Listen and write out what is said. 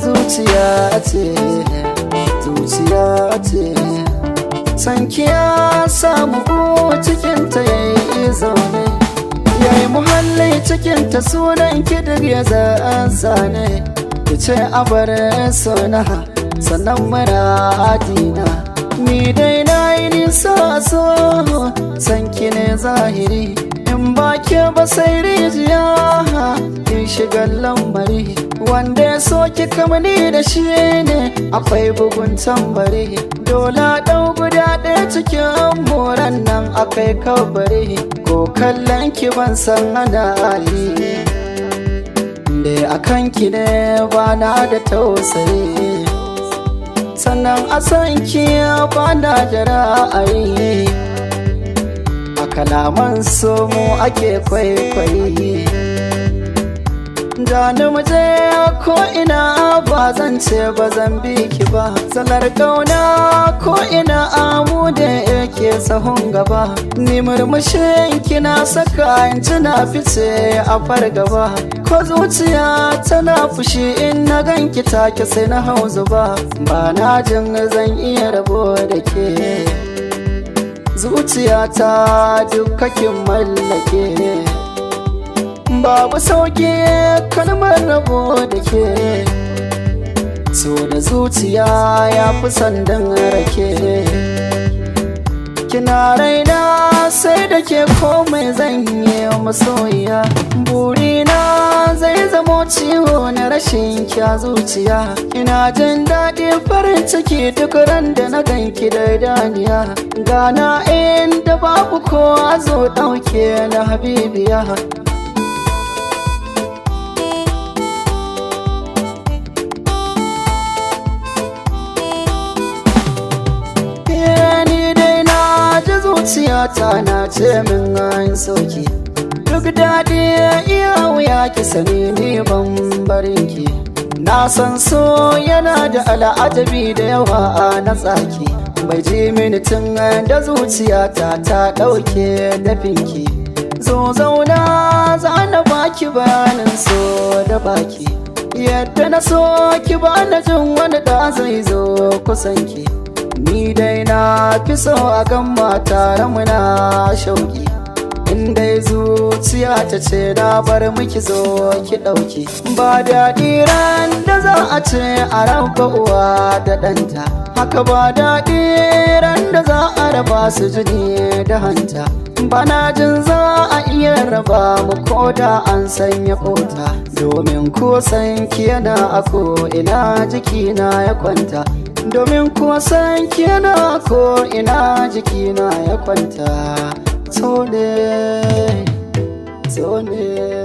Zuciya ce, zuciya ce. Sanki ya samu cikinta yayi zaune, yayi muhalli cikinta, sunan ki duk ya zane. Ki ce abar sona, sannan muradina. Ni dai na yi nisa, so sanki ne zahiri. In ba ke ba sai rijiya, kin shiga lambari. Wanda ya so ki kamani da shi ne akwai bugun tambari. Dole ɗau guda ɗaya cikin moran nan akai kabari. Ko kallon ki ban san ana yi da akan ki ne, ba na da tausayi. Sannan a san ki ba na da ra'ayi. A kalaman so mu ake kwaikwayi. Gani muje ko ina, ba zan ce ba zan bi ki ba. Salar kauna ko ina amu da yake sahun gaba. Ni murmushin kina saka in na fice a fargaba. Ko zuciya tana fushi, in na ganki take sai na hau zuba. Ba na jin zan iya rabo da ke. Zuciyata dukkakin mallake. Babu sauki kalmar rabo da ke. So da zuciya ya fi sandan rake. Kina raina, sai da ke komai zan yi masoyiya. Burina zai zamo ciwo na rashin kya zuciya. Ina jin daɗi, farin ciki duk ran da na ganki da daniya. Gana inda babu kowa, zo ɗauke na habibiya. Ni dai na ji zuciyata na ce min an soki. Duk daɗi iya wuya, ki sani ni ban barin ki. Na san so yana da al'ajabi da yawa a na tsaki. Bai ji mini tun da zuciyata ta ɗauke dafinki. Zo zauna, za na baki bayanin so da baki. Yadda na so ki, ba na jin wani da zai zo kusanki. Ni dai na fi so a gan tare muna shauki. In dai zuciya ta ce na bar miki, zo ki ɗauki. Ba daɗi ran da za a ce a raba uwa da ɗanta. Haka ba daɗi ran da za a raba su jini da hanta. Bana jin za a iya raba mu ko da an sanya kota. Domin ko san ki yana a ko ina jikina ya kwanta. Domin ko san ki yana ko ina jikina ya kwanta. So ne, so ne.